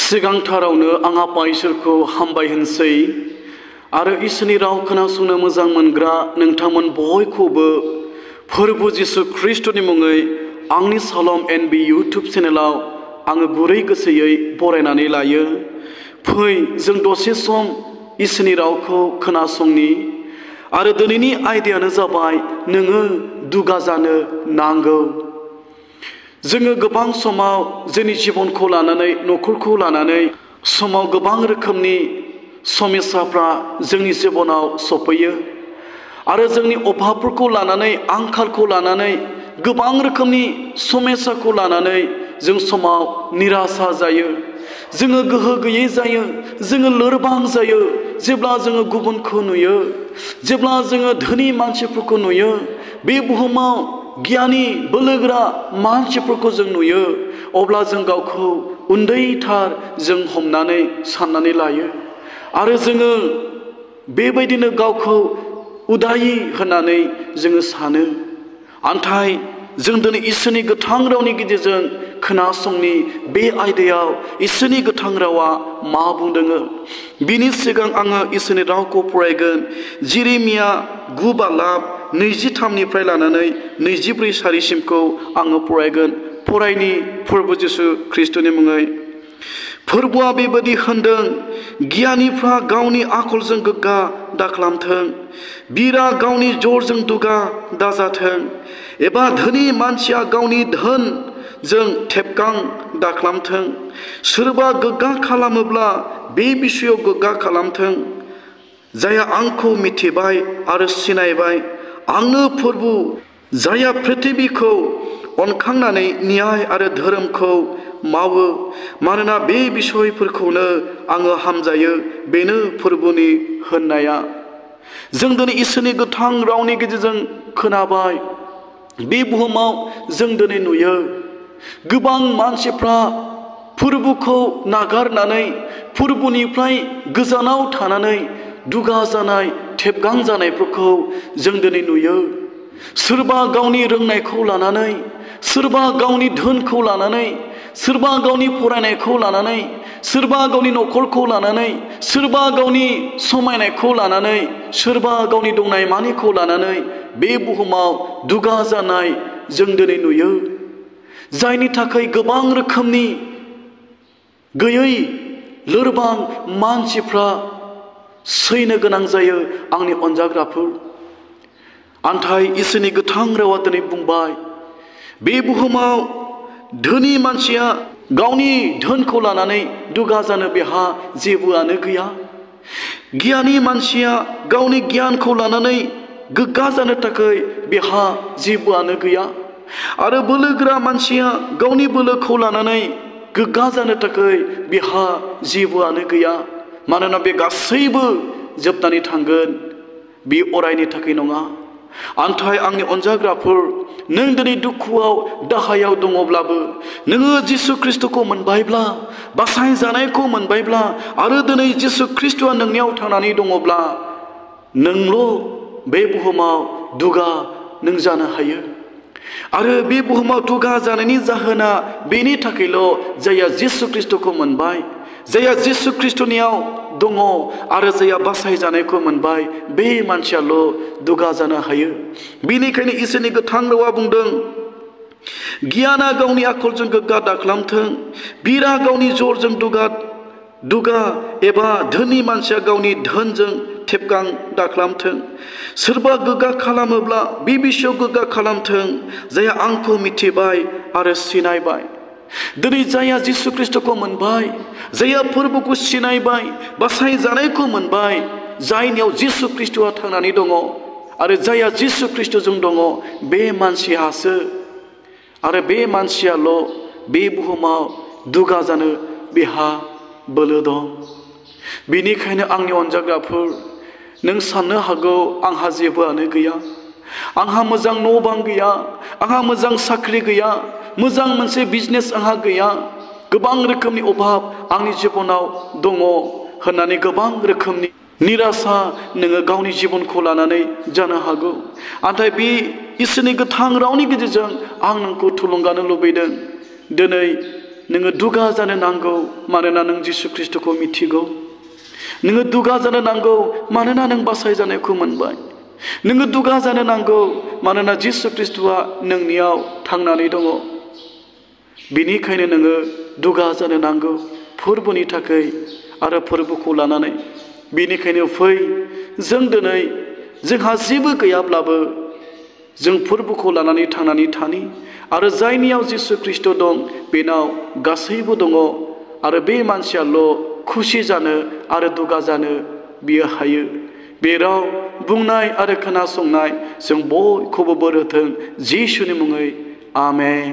सिगांथारावनो आं आफा इसोरखौ हामबाय होनसै आरो इसोरनि राव खोनासंनो मोजां मोनग्रा नोंथांमोन बयखौबो फोरबु जिसु ख्रीष्टनि मुङै आंनि सालम एनबी इउटुब चेनेलाव आङो गुरै गोसोयै बरायनानै लायो। फै जों दसे सम इसोरनि रावखौ खोनासंनि आरो दिनैनि आयदायानो जाबाय नोङो दुगा जानो नांगौ। जोङो गोबां समाव जोंनि जिबनखौ लानानै न'खरखौ लानानै समाव गोबां रोखोमनि समस्याफ्रा जोंनि जिबनाव सफैयो आरो जोंनि अभाबफोरखौ लानानै आंखालखौ लानानै गोबां रोखोमनि समस्याखौ लानानै जों समाव निराशा जायो, जोङो गोहो गैयै जायो, जोङो लोरबां जायो। जेब्ला जोङो गुबुनखौ नुयो, जेब्ला जोङो धोनि मानसिफोरखौ नुयो, बे बुहुमाव गियानि बोलोगोरा मानसिफोरखौ जों नुयो, अब्ला जों गावखौ उन्दैथार जों हमनानै साननानै लायो आरो जोङो बेबायदिनो गावखौ उदायि होननानै जोङो सानो। नाथाय जों दिनै इसोरनि गोथां रावनि गेजेरजों खोनासंनि बे आयदायाव इसोरनि गोथां रावा मा बुंदों। बिनि सिगां आङो इसोरनि रावखौ फरायगोन। जिरिमिया 9:23 लानानै 24 आङो फरायगोन। फरायनि फोरबु जिसु ख्रीष्टनि मुङै। फोरबुआ बेबायदि होनदों, गियानिफ्रा गावनि आखलजों गोग्गा दाखालामथों, बिरा गावनि जरजों दुगा दाजाथों, एबा धोनि मानसिया गावनि धोनजों थेबगां दाखालामथों। सोरबा गोग्गा खालामोब्ला बे बिसयआव गोग्गा खालामथों, जायहा आंखौ मिथिबाय आरो सिनायबाय, आंनो फोरबु, जायहा पृथिबीखौ अनखांनानै न्याय आरो धोरोमखौ मावो। मानोना बे बिसयफोरखौनो आङो हामजायो, बेनो फोरबुनि होननाया। जों दिनै इसोरनि गोथां रावनि गेजेरजों खोनाबाय। बे बुहुमाव जों दिनै नुयो गोबां मानसिफ्रा फोरबुखौ नागारनानै फोरबुनिफ्राय गोजानाव थानानै दुगा जानाय, थेबगां जानायफोरखौ जों दिनै नुयो। सोरबा गावनि रोंनायखौ लानानै, सोरबा गावनि धोनखौ लानानै, सोरबा गावनि फरायनायखौ लानानै, सोरबा गावनि न'खरखौ लानानै, सोरबा गावनि समायनायखौ लानानै, सोरबा गावनि दंनाय मानिखौ लानानै बे बुहुमाव दुगा जानाय जों दिनै नुयो। जायनि थाखाय गोबां रोखोमनि गैयै लोरबां मानसिफ्रा सैनो गोनां जायो। आंनि अनजाग्राफोर, नाथाय इसोरनि गोथां रावा दिनै बुंबाय, बे बुहुमाव धोनि मानसिया गावनि धोनखौ लानानै दुगा जानो बेहा जेबोआनो गैया। गियानि मानसिया गावनि गियानखौ लानानै गोग्गा जानो थाखाय बेहा जेबोआनो गैया। आरो बोलोगोरा मानसिया गावनि बोलोखौ लानानै गोग्गा जानो थाखाय बेहा जेबोआनो गैया। मानोना बे गासैबो जोबनानै थांगोन, बे अरायनि थाखाय नङा। नाथाय आंनि अनजाग्राफोर, नों दिनै दुखुआव दाहायाव दङब्लाबो, नोङो जिसु ख्रीष्टखौ मोनबायब्ला, बासायजानायखौ मोनबायब्ला, आरो दिनै जिसु ख्रीष्टआ नोंनियाव थांनानै दङब्ला, नोंल' बे बुहुमाव दुगा नों जानो हायो। आरो बे बुहुमाव दुगा जानायनि जाहोना बेनि थाखायल' जायहा जिसु ख्रीष्टखौ मोनबाय, जायहा जिसु ख्रीष्टनियाव दङ आरो जायहा बासायजानायखौ मोनबाय, बे मानसियाल' दुगा जानो हायो। बेनिखायनो इसोरनि गोथां रावा बुंदों, गियाना गावनि आखलजों गोग्गा दाखालामथों, बिरा गावनि जरजों दुगा एबा धोनि मानसिया गावनि धोनजों थेबगां दाखालामथों। सोरबा गोग्गा खालामोब्ला बे बिसयआव गोग्गा खालामथों, जायहा आंखौ मिथिबाय आरो सिनायबाय। दिनै जायहा जिसु ख्रीष्टखौ मोनबाय, जायहा फोरबुखौ सिनायबाय, बासायजानायखौ मोनबाय, जायनियाव जिसु ख्रीष्टआ थांनानै दङ आरो जायहा जिसु ख्रीष्टजों दङ, बे मानसियासो आरो बे मानसियाल' बे बुहुमाव दुगा जानो बेहा बोलो दं। बेनिखायनो आंनि अनजाग्राफोर, नों साननो हागौ आंहा जेबोआनो गैया, आंहा मोजां न' बां गैया, आंहा मोजां साख्रि गैया, मोजां मोनसे बिजनेस आंहा गैया, गोबां रोखोमनि अभाब आंनि जिबनाव दङ होननानै गोबां रोखोमनि निराशा नोङो गावनि जिबनखौ लानानै जानो हागौ। नाथाय बे इसोरनि गोथां रावनि गेजेरजों आं नोंखौ थुलुंगानो लुबैदों। दिनै नोङो दुगा जानो नांगौ मानोना नों जिसु ख्रिस्टखौ मिथिगौ। नोङो दुगा जानो नांगौ मानोना नों बासायजानायखौ मोनबाय। नोङो दुगा जानो नांगौ मानोना जिसु ख्रिस्टआ नोंनियाव थांनानै दङ। बिनिखायनो नोङो दुगा जानो नांगौ फोरबोनि थाखाय आरो फोरबोखौ लानानै। बिनिखायनो फै जों दिनै जोंहा जेबो गैयाब्लाबो जों फोरबोखौ लानानै थांनानै थानि आरो जायनियाव जिसु ख्रिस्ट दं बेनाव गासैबो दङ आरो बे मानसियाल' खुसि जानो आरो दुगा जानो बियो हायो। बे राव बुंनाय आरो खोनासंनाय जों बयखौबो बोर होथों जिसुनि मुङै आमेन।